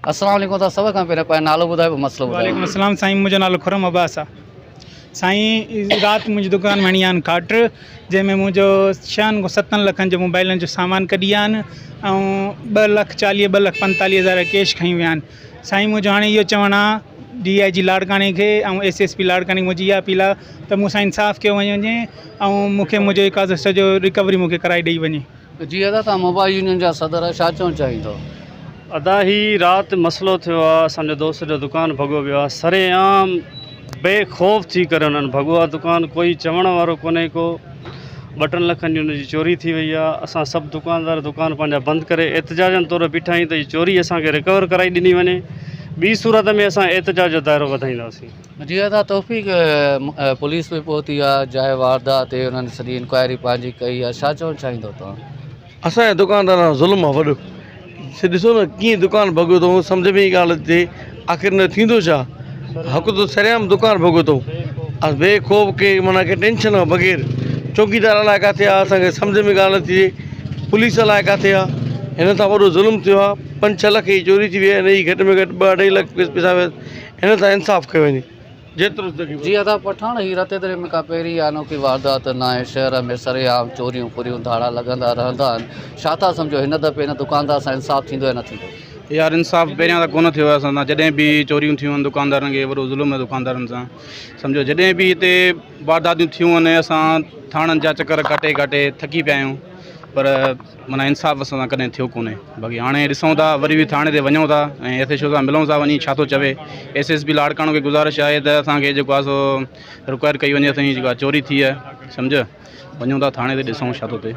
السلام عليڪم ادا سڀ کان پهريان پنهنجو نالو ٻڌايو پوء مسئلو ٻڌايو. وعليڪم السلام سائين منهنجو نالو خرم عباس آ سائين رات منهنجي دڪان ۾ هڻي آيا آهن کاٽ جنهن ۾ منهنجو ڇهن کان ستن لکن جو موبائلن جو سامان ڪڍي ويا آهن ۽ ٻه لک چاليهه ٻه لک پنتاليهه هزار ڪيش کڻي ويا آهن سائين منهنجو هاڻي اهو چوڻ آ ڊي I جي لاڙڪاڻي کي ۽ ايس ايس پي لاڙڪاڻي کي منهنجي اها اپيل آ ته مون سان انصاف ڪيو وڃي ۽ مون کي منهنجو اڪازو سڄو رڪوري مون کي ڪرائي ڏئي وڃي. جي ادا توهان موبائل يونين جا صدر آهيو ڇا چوڻ چاهيندو. ادا هي رات مسئلو ٿيو آ اسان جو دوست جو دڪان ڀڳو ويو آ سري عام بي خوف ٿي ڪري انهن ڀڳو آ دڪان ڪوئي چوڻ وارو ڪونهي ڪو ٻه ٽن لکن جي ان جي چوري ٿي وئي آ اسان سڀ دڪاندار دڪان پنهنجا بند ڪري احتجاجن طور بيٺا آهيون ته هي چوري اسان کي رڪور ڪرائي ڏني وڃي ٻي صورت ۾ اسان احتجاج جو دائرو وڌائينداسين. جي ادا توفيق پوليس به پهتي آ جاء واردات تي انهن سڄي انڪوائري پنهنجي ڪئي آ ڇا چوڻ چاهيندو توهان. اسان جي دڪاندارن سان ظلم آ وڏو ڏسو نه ڪيئن دڪان ڀڳو اٿئون سمجهه ۾ ئي ڳالهه اچي آخر هن جو ٿيندو ڇا حق ته سرعام دڪان ڀڳو اٿئون بي خوف ڪي معنيٰ ڪي ٽينشن کان بغير چوڪيدار الائي ڪاٿي آ اسان کي سمجهه ۾ ڳالهه نٿي اچي پوليس الائي ڪاٿي آ هن سان وڏو ظلم ٿيو آ پنج ڇهه لک جي چوري ٿي وئي آ هن جي گهٽ ۾ گهٽ ٻه اڍائي لک پئسا ويس هن سان انصاف ڪيو وڃي جيترو ٿي سگهي. جي ادا پٺاڻ هي رتيدري ۾ ڪا پهرين يا انوکي واردات ناهي شهر ۾ سرعام چوريون ڦريون ڌاڙا لڳندا رهندا آهن ڇا ٿا سمجهو هن دفعي هن دڪاندار سان انصاف ٿيندو يا نه ٿيندو. يار انصاف پهريان ته ڪونه ٿيو آهي اسان سان جڏهن به چوريون ٿيون آهن دڪاندارن کي وڏو ظلم آهي دڪاندارن سان سمجهو جڏهن به هتي وارداتيون ٿيون آهن اسان ٿاڻن جا چڪر ڪاٽي ڪاٽي ٿڪي پيا آهيون پر معنيٰ انصاف اسان سان ڪڏهن ٿيو ڪونهي باقي هاڻي ڏسون ٿا وري به ٿاڻي تي وڃون ٿا ۽ ايس ايڇ او سان ملون ٿا وڃي ڇا ٿو چوي ايس ايس پي لاڙڪاڻو کي گذارش آهي ته اسان کي جيڪو آهي سو رڪوائر ڪئي وڃي اسان جي جيڪا چوري ٿي آهي سمجهه وڃون ٿا ٿاڻي تي ڏسون ڇا ٿو ٿئي.